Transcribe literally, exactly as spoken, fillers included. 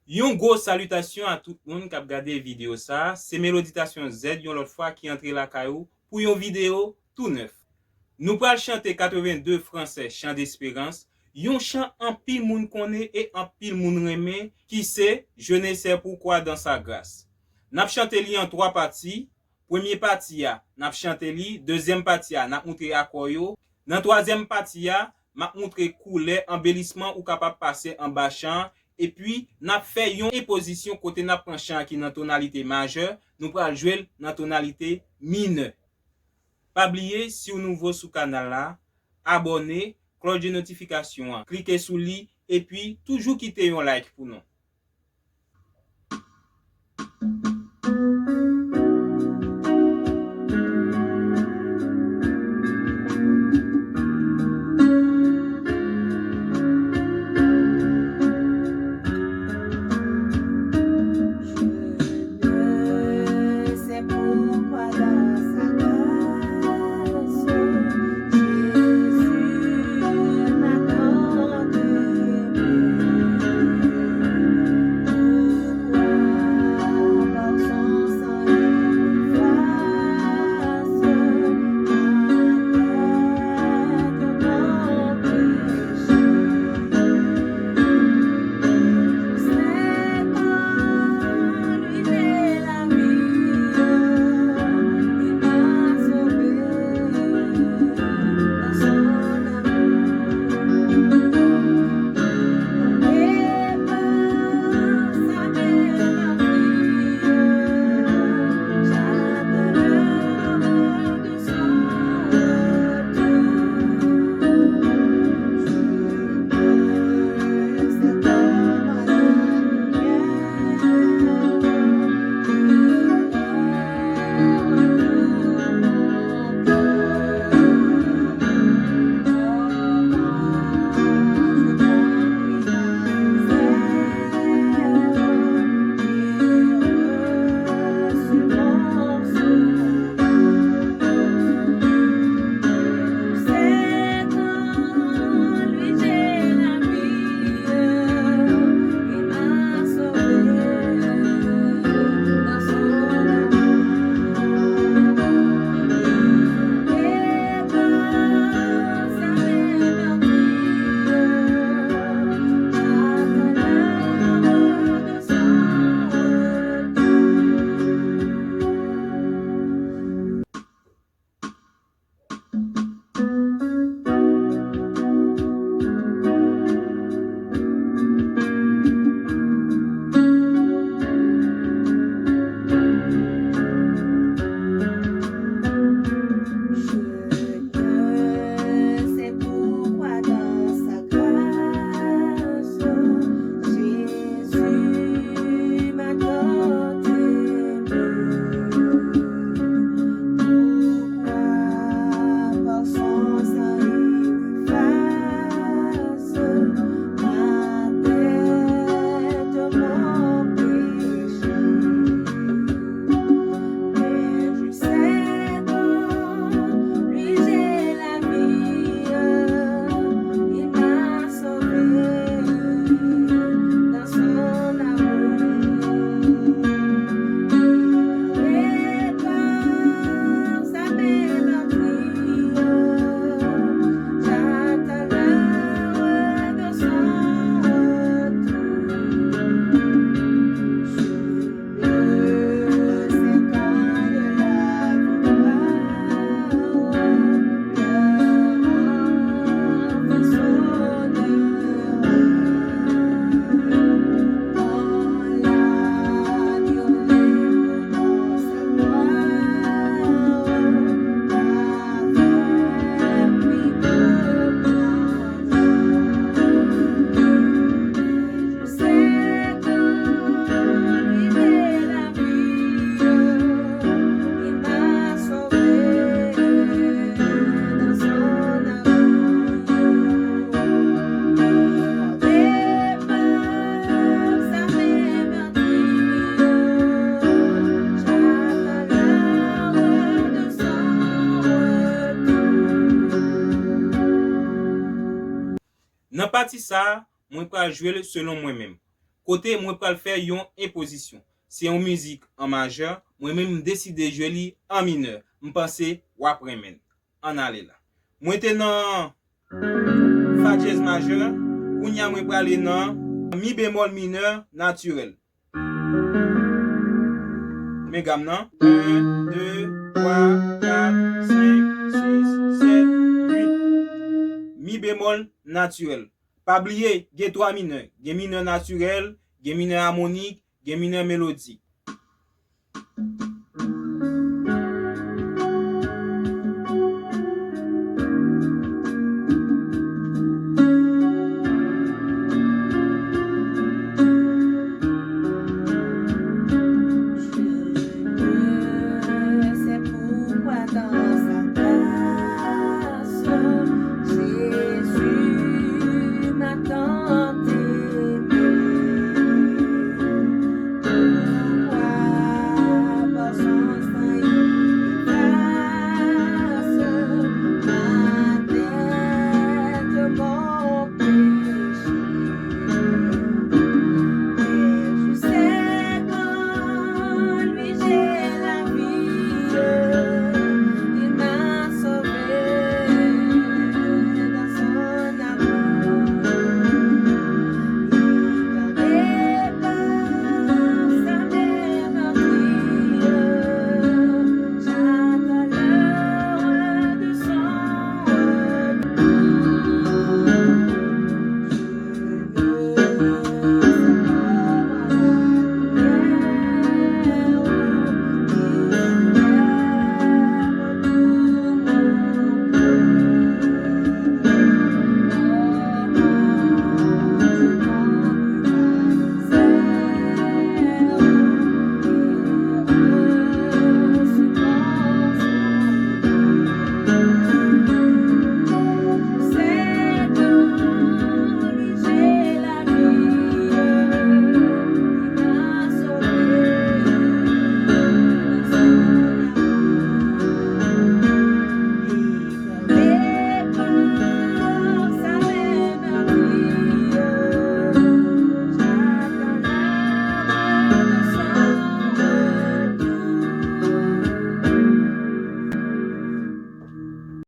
Yon gwo salitasyon a tout moun k ap gade videyo sa a. Se Meloditasyon Z yon lòt fwa ki antre lakay ou pou yon videyo tou nèf. Nou pral chante katrevenndez fransè Chant d'Espérance, yon chan anpil moun konnen e anpil moun renmen, ki se Je ne sais pourquoi dans sa grâce. N ap chante li an twa pati. Premye pati a, n ap chante li. Dezyèm pati a, n ap moutre akò yo. Nan twazyèm pati a, m ap moutre koulè anbelisman ou kapab pase anba chan an. Epi, n ap fè yon epozisyon kote n ap pran chan an ki nan tonalite majè, nou pral jwe l nan tonalite minè. Pa bliye, si w nouvo sou kanal la, abòne, klòch de notifikasyon an, klike sou li, epi toujou kite yon like pou nou. Nan pati sa a, mwen pral jwe l selon mwen menm. kote mwen pral fè yon enpozisyon. Se yon mizik an majè, mwen menm m deside jwe li an minè. M panse w ap renmen l. Ann ale la. Mwen te nan fa dyèz majè, kounye a mwen prale nan mi bemòl minè natirèl. Men gam nan, en, de, twa, kat, senk, sis, sèt, uit. Mi bemòl natirèl. Pa bliye, gen twa minè. Gen minè natirèl, gen minè amonik, gen minè melodik.